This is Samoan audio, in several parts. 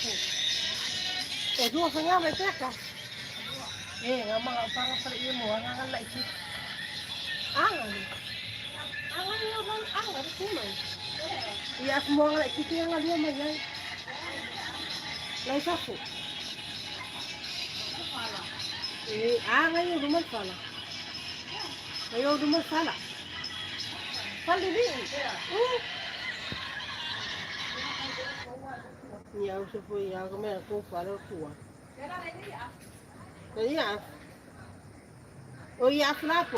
fu. E dua fanga mai peka. E nga mga upanga pala iyo mo nga nga la isi. Anga ni. Anga ni nga anga ni kumai. Ia aku mo nga la isi nga lua mai ai. Lai safu. E anga yo rumah fala. Ayo rumah fala. Fala ni. Ya se foi ya come ko fala tua. Ya. O ya flapo.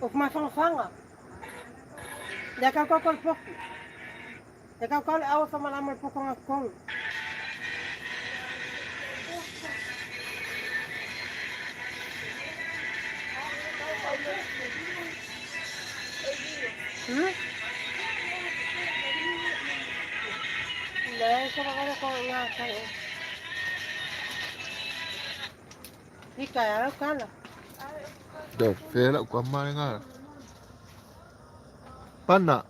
O mafangafanga. Ya ka ka ko poku. Ya ka ka awa fa malama poku nga kong. Le sa ka ko nga ka. Ika ya kala. Do, fela kwa mare ngara. Pana.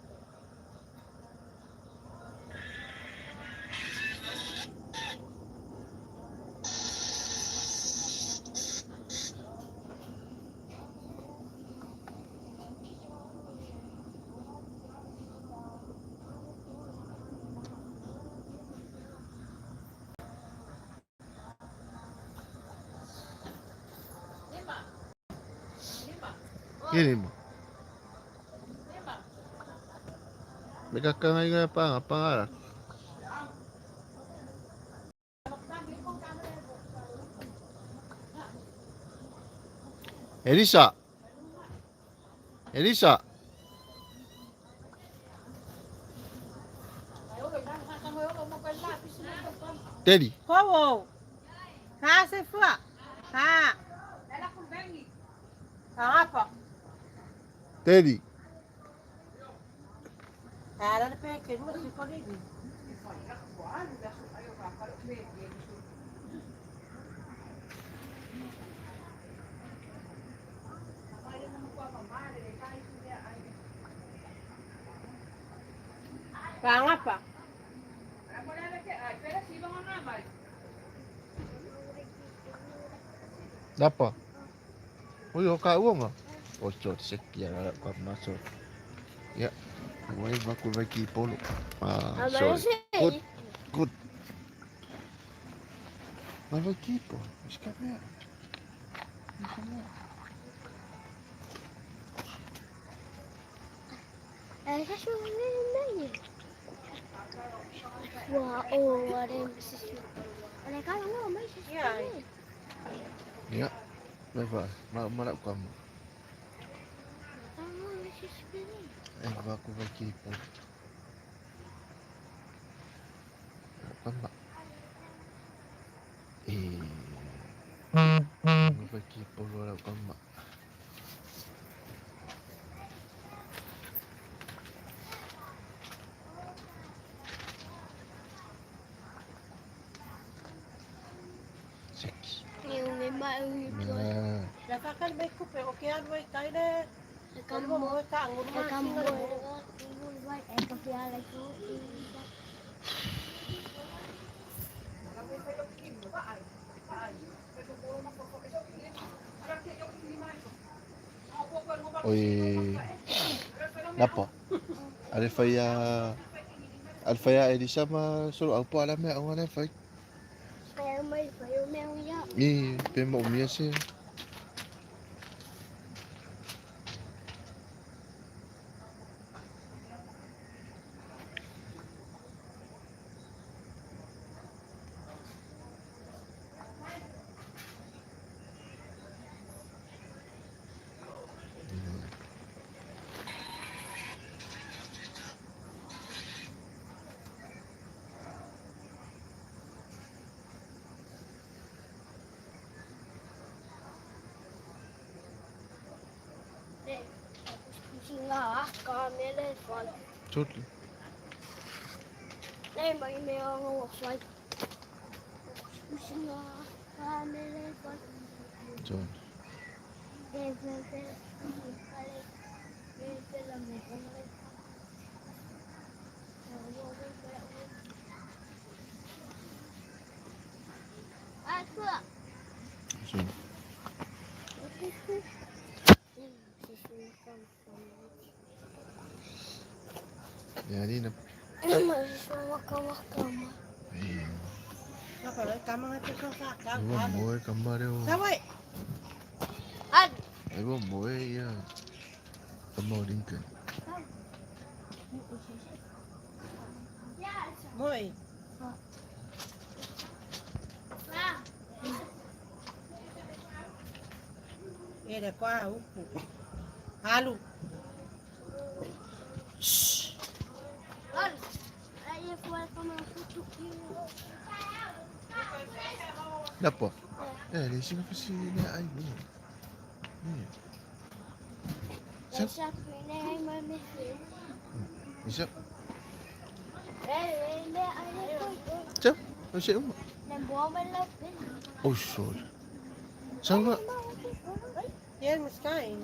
Ini mo. May kakangay nga pa nga pangarap. Elisa. Elisa. Teddy. Kowo. Ha se fa. Ha. Ha pa. Teddy. Ha la pe ke mo si ko ni. Pa nga pa. Napa? Uy, o ka uonga. O so seki ya kwa maso. Ya. Wai vaku vaki polo. Ah, sorry. Good. Good. Ma vaki polo. Iska mea. Iska mea. Ya. Vai vai. Ma ma kwa ma. Eh vaku vaki polo. Kwa ma. Eh. Ma vaki polo la kwa ma. Seki. Ah. La fa kal be ku pe o ke anu e kai le. Kalmo mo ka anguru ma singa le. Oi. Napa? Ale fai a ale fai a Elisa ma solo au pa ala mea au ale fai. I pe mo mia se. Totally. John. John. Yani na. Moi. Era qua upu. Halu. Napa? Eh, ni sing pasi ni ai ni. Ni. Siap. Siap. Siap. Siap. Oh, sorry. Sama. Yan, mas kain.